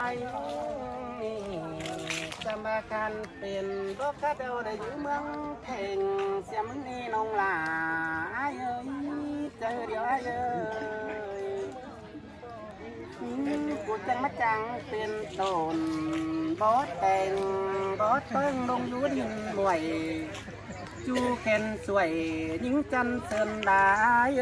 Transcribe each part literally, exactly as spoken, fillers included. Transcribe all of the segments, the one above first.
Ai, chăm ba căn pên bốc cát đâu để giữ mương thèn, xiêm mưng ni nông lạ, ai ơi, chớ điều ai ơi. Cu chăng mát chăng pên tổn, bó tèn, bó tơng đông dú đin muội. Chu khen suối những chân sơn đá ơi.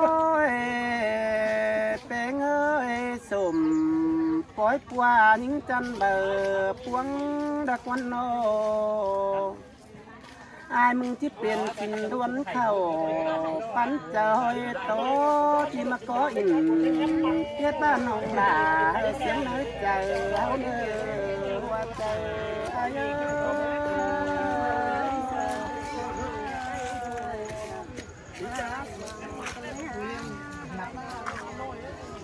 Ôi, pên ơi, sum pói pua những chân bờ puông đã quan nô. Ai mưng ꞌchí pên kinh đuôn khảu, păn chaư ꞌhọi ꞌtố ꞌchí ꞌmá có in, tiết ꞌva nông lạ, xiêm ꞌnới chaư, ꞌháu ꞌnớ, hua chaư, ai ơi.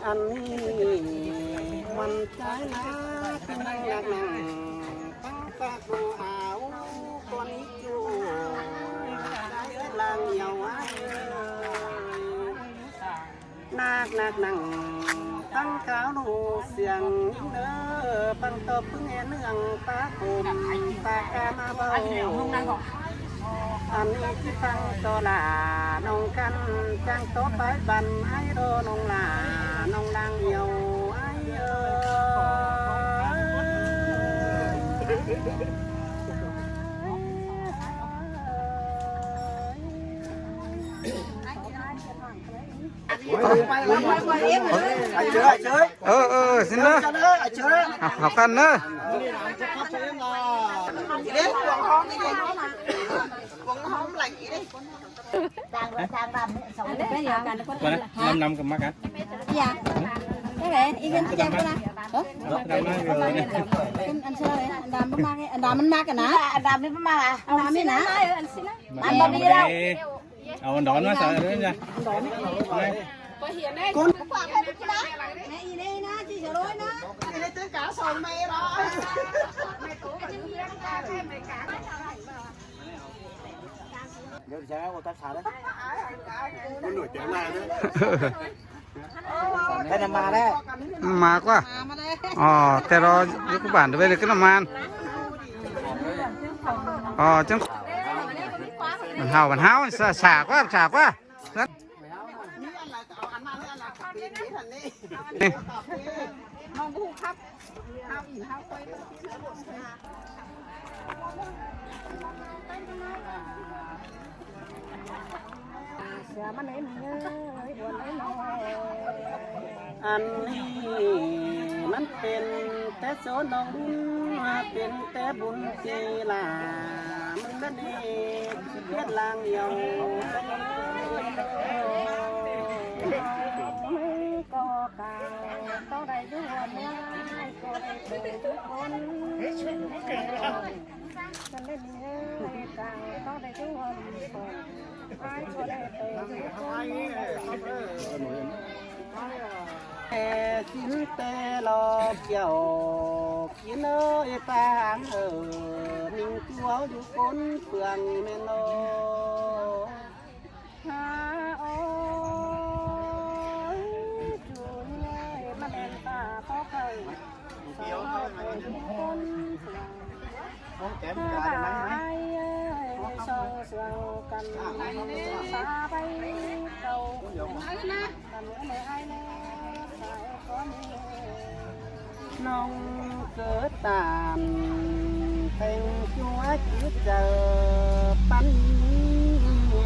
Ăn ꞌnị ꞌmắn ꞌchái ꞌnạ, kin năng nặc năng, păng pác ꞌlụk áo, con ꞌnị chu, ꞌchái ơi lăng nhiều ai ơi. Nặc nặc năng, păng cáo nụ siêng ꞌnớ, păng tốc ꞌpứng é nương, pá khôm, pá cá ꞌmá báu. Ăn ꞌnị ꞌchí păng ꞌto lả nông căn, chăng ꞌto pái băn ai đô nông lả, nông lăng nhiều ai ơi. Ơ, ơ, xin đó. À, học căn đó. Năm năm cái mắc á. Dạ. Cái này, ý kiến chị em có nào? Hả? Năm năm cái. Ăn sao đấy? Ăn đàm mắc cái, ăn đàm mắc cái nào? Ăn đàm mắc à? Ăn đàm mắc à? Ăn đàm mắc à? Ăn đàm mắc à? Ờ, ăn đòn nó sao đấy nha. Ăn đòn. Con quạ cái này nè. Mẹ gì đây nè, chị sửa lỗi nè. Cái này tôi cá sấu mẹ đó. Nhớ thì sao, ô, tắt sao đấy. Con nổi tiếng này đấy. Cái này mà đấy. Mà quá. Ờ, cái đó, cái bản đồ về là cái nó man. Ờ, chứ. Bản hào, bản hào, xả, xả quá, xả quá. Nè. Ăn ꞌnị ꞌmắn pên té số nông bun, pên té bun ꞌchí lả, mưng ꞌnớ đi tiết lang nhiều. Có cả tao đây dú hua ꞌmá, có đây dú hua ꞌmá. Con đây đi ơi, cả tao đây dú hua ꞌmá. Ai có đây dú hua ꞌmá. Ê, xin tê lo kiểu, kín ơi ta hàng ở, mình chúa dú con phường men lo. Hả ơi, chú ơi, mà đèn ta có cây. Sao con phường. Hả bà ai ơi, sông sương cần xa bay cầu. Nông cứ tàn thành chúa chứ chờ bắn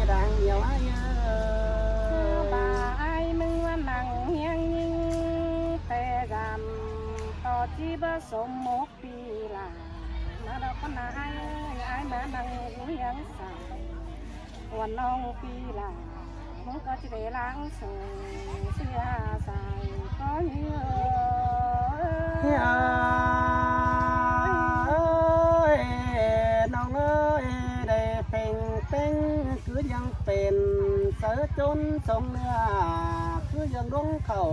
đang nhiều ai ơi. Bà ai mưa nắng hiang nhưng tê gam to chi bơ số một pi là nó đâu có ai ai mà nắng hiang sao. Ôn nông pi là mưng có ꞌchí đảy lăng sông sia sai có như ơi. Ơi, nông ơi, đảy pêng pêng cứ ꞌnhắng pên sớ chốn sông ꞌnưa, cứ ꞌnhắng đuống khảu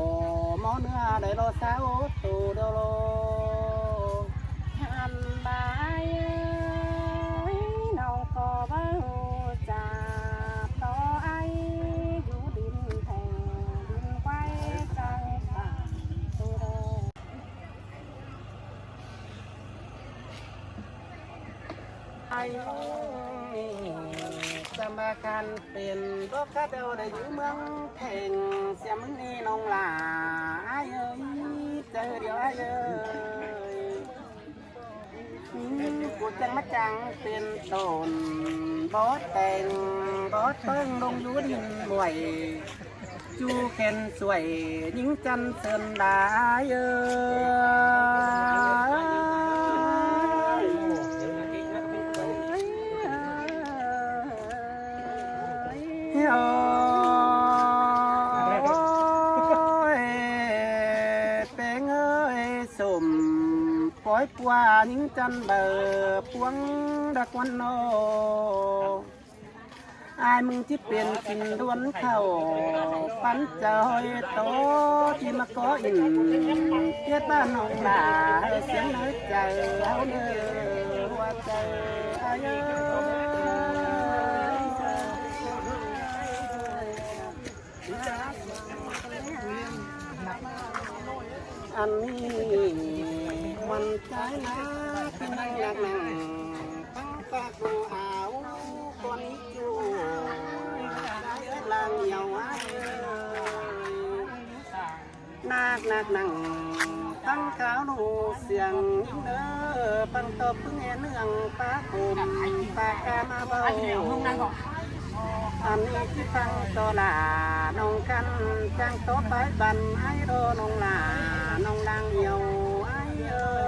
ꞌmo ꞌnưa đảy lo sao tù đô lô. Ăn bà ai Ai, sắm ꞌva căn pên bók cá đao đảy dú ꞌmướng Theng, sia ꞌmứng ꞌnị ꞌnọng ꞌlạ ai ơi, chaư điêu ai ơi. Cú chắng ꞌmá chắng pên tổn bót teng, bót ꞌpơng ꞌlống dú đin muối. Chu khen suối ꞌnhính chăn sơn đá ơi. Ôi, Peng ơi, sum pói pua ꞌnhính chăn bờ puống đa quan nô. Ai ꞌmứng ꞌchí pên kin ꞌluôn khảu, păn chaư ꞌhọi ꞌtố ꞌchí ꞌmá có in, tiết ꞌva ꞌnọng ꞌlạ siêng ꞌnọi chaư, au ꞌnơ ꞌhua chaư ai ơi. Ăn ꞌnị ꞌmắn ꞌchái ꞌnạ, kin ꞌnăng ꞌnặc ꞌnăng, tắng ꞌpạ cô áo, con ꞌnị chu, ꞌchái ơi lăng nhiều ai ơi. ꞌNặc ꞌnặc ꞌnăng, tắng cáo nụ siêng ꞌnhính ꞌnớ, păng ꞌtọp ꞌpứng é ꞌnương ꞌpá khôm, ꞌpá cá ꞌmá báu. Ăn ꞌnị ꞌchí păng ꞌto ꞌlạ ꞌnọng căn, chắng ꞌtố pái băn ai đô ꞌnọng ꞌlạ, ꞌnọng lăng nhiều ai ơi.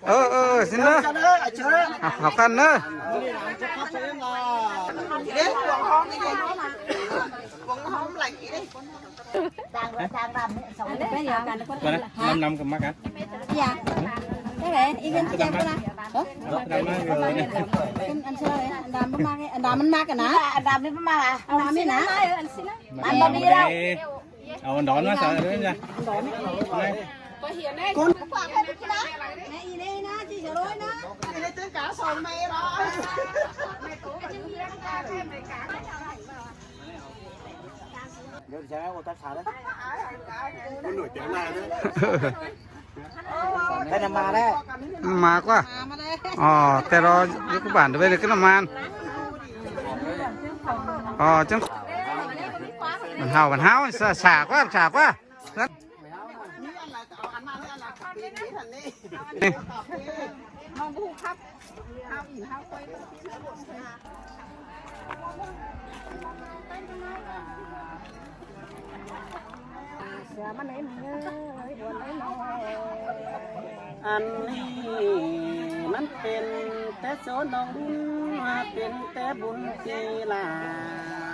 Ơ, ơ, ơ, xin đó. À, học căn đó. Năm năm cái mắc á. Dạ. Cái này, ý kiến chị em có nào? Hả? Năm năm cái. Ăn sao đấy? Ăn đàm mắc cái, ăn đàm mắc cái nào? Ăn đàm mắc à? Ăn đàm mắc à? Ăn đàm mắc à? Ăn đàm mắc à? Ờ, ăn đòn nó sao đấy nha. Ăn đòn. Con quạ cái này nè. Mẹ gì đây nè, chị sửa lỗi nè. Cái này tôi cả sổ mẹ rồi. Nhớ thì sao ô tắt sao đấy. Con nổi tiếng này đấy. Cái này mà đấy. Mà quá. Ờ, cái đó, cái bản đồ về là cái nó man. Ờ, chứ. Bản hào, bản hào, xả, xả quá, xả quá. Nè. Ăn ꞌnị ꞌmắn pên té số ꞌnọng ꞌlụn, pên té bun ꞌti ꞌlạ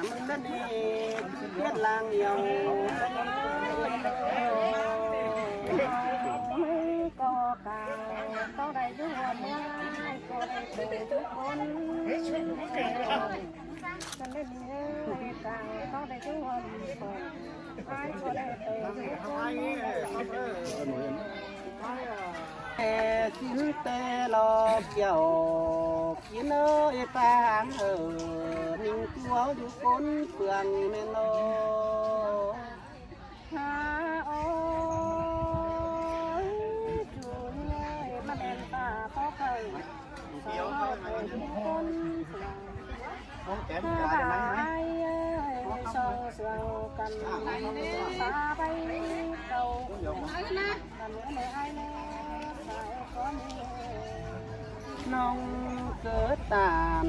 ꞌmứng ꞌnặn ꞌnị, ꞌchí piết lăng nhiều. Có cả có đảy dú ꞌmưa, có đảy dú ꞌcốn. Săn đảy ꞌnị ơi, cả có đảy dú ꞌcốn. Ai có đảy dú ꞌcốn. Ê, xin té lo kiẻo, kin ơi, ꞌpá háng ơ, ꞌmính ꞌchu au dú ꞌcốn pương ꞌmen ꞌnớ. Hả ơi, ꞌchu ơi, ꞌmá ꞌmen ꞌpá ꞌpó khảy. Song ꞌcốn pương. Hả ꞌpá ai ơi, song sương căn ꞌpá bay câu. ꞌNọng cứ tản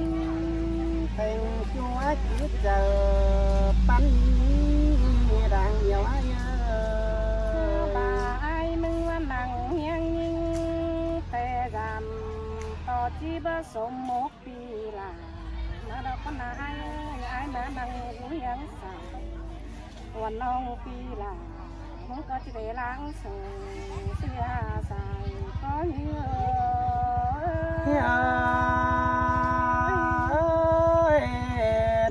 têng ꞌchua chứ chaư păn đang nhiều ai ơ. ꞌPá ai ꞌmứng ꞌva nẳng hiêng ꞌnhính té dăm, ꞌto ꞌchí báu sôm mốc pi ꞌlạ. ꞌMá đaư ꞌcọ ꞌnạ ai ơi, ai ꞌmá nẳng hiêng hiêng sai. Ôn ꞌnọng pi ꞌlạ, ꞌmứng ꞌcọ ꞌchí đảy lăng sông sia sai ꞌcọ ꞌnhính ơi. Ơi,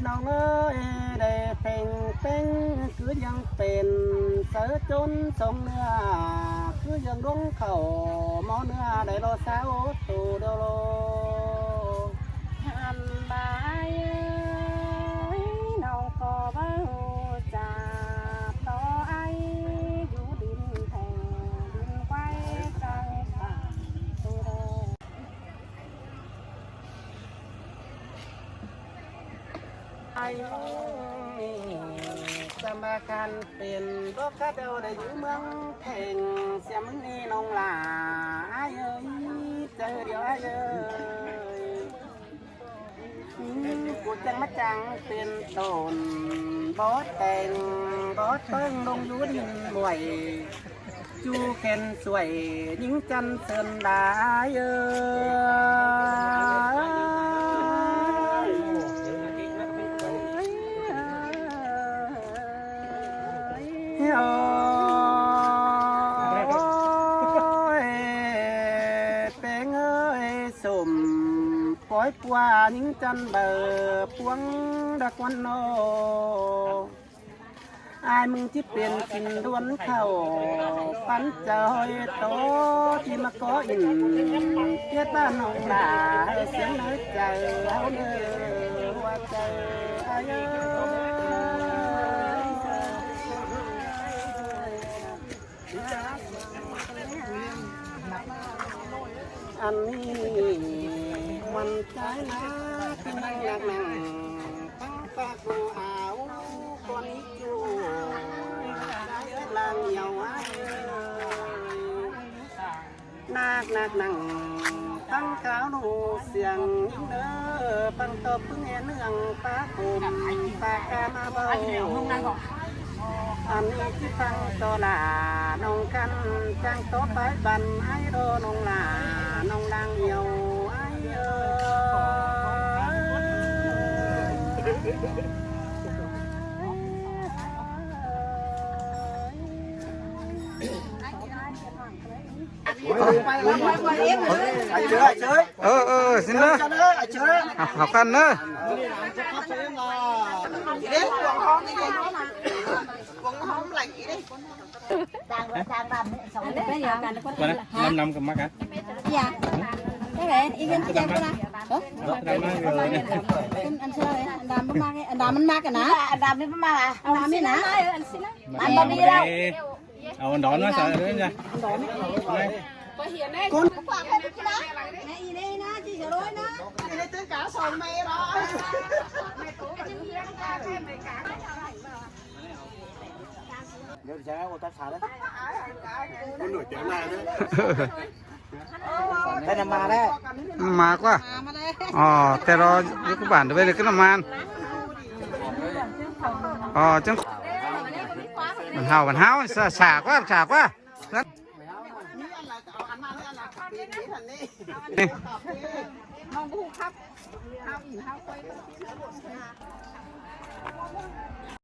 ꞌnọng ơi, đảy pêng pêng cứ ꞌnhắng pên sáư ꞌchốn sông ꞌnưa, cứ ꞌnhắng đuống khảu ꞌmo ꞌnưa đảy lo sao tô đô lô. Ăn ꞌpá ai Ai, sắm ꞌva căn pên bók cá đao đảy dú ꞌmướng Theng, sia ꞌmứng ꞌnị ꞌnọng ꞌlạ ai ơi, chaư điêu ai ơi. Cú chắng ꞌmá chắng pên tổn bót teng, bót ꞌpơng ꞌlống dú đin muối. Chu khen suối ꞌnhính chăn sơn đá ơi. Ôi, peng ơi, sum pói pua ꞌnhính chăn bờ puông đa quan nô. Ai ꞌmứng ꞌchí pên kin ꞌluôn khảu, păn chaư ꞌhọi tô ꞌchí ꞌmá có in, tiết ꞌva ꞌnọng ꞌlạ siêng ꞌnới chaư ꞌháu ꞌnớ, ꞌhua chaư ai ơi. Ăn ꞌnị ꞌmắn ꞌchái ꞌnạ, kin ꞌnăng ꞌnặc ꞌnăng, tắng ꞌpặc ꞌlụk áo, con ꞌnị chu, ꞌchái ới lang nhiều ai ơi. ꞌNặc ꞌnặc ꞌnăng, tắng cáo ꞌlụk siêng ꞌnhính ꞌnớ, păng ꞌtọp ꞌpứng é ꞌnương ꞌpá khôm, ꞌpá cá ꞌmá báu. Ăn ꞌnị ꞌchí păng ꞌto ꞌlạ ꞌnọng căn, chắng ꞌto pái băn ai đô ꞌnọng ꞌlạ, ꞌnọng lang nhiều ai ơi. Ơ, ơ, ơ, xin đó. Học, học căn đó. Năm năm cái mắc á. Dạ. Cái này, ý kiến chị em có nào? Hả? Năm năm cái. Ăn sao đấy? Ăn đàm mắc cái, ăn đàm mắc cái nào? Ăn đàm mắc à? Ăn đàm mắc à? Ăn đàm mắc à? Ăn đàm mắc à? Ờ, ăn đòn nó sao đấy nha. Ăn đòn. Con quạt hết cái đó. Này, gì đây nè, chị sửa lỗi nè. Cái này tôi cả sầu mẹ rồi. Nếu thì chắc là tắt xả đấy. Con nổi tiếng này đấy. Đây là mà đấy. Mà quá. Ờ, thế đó, cái bản đồ về là cái làm ăn. Ờ, chứ. Bản hào, bản hào, xả, xả quá, xả quá. Nè.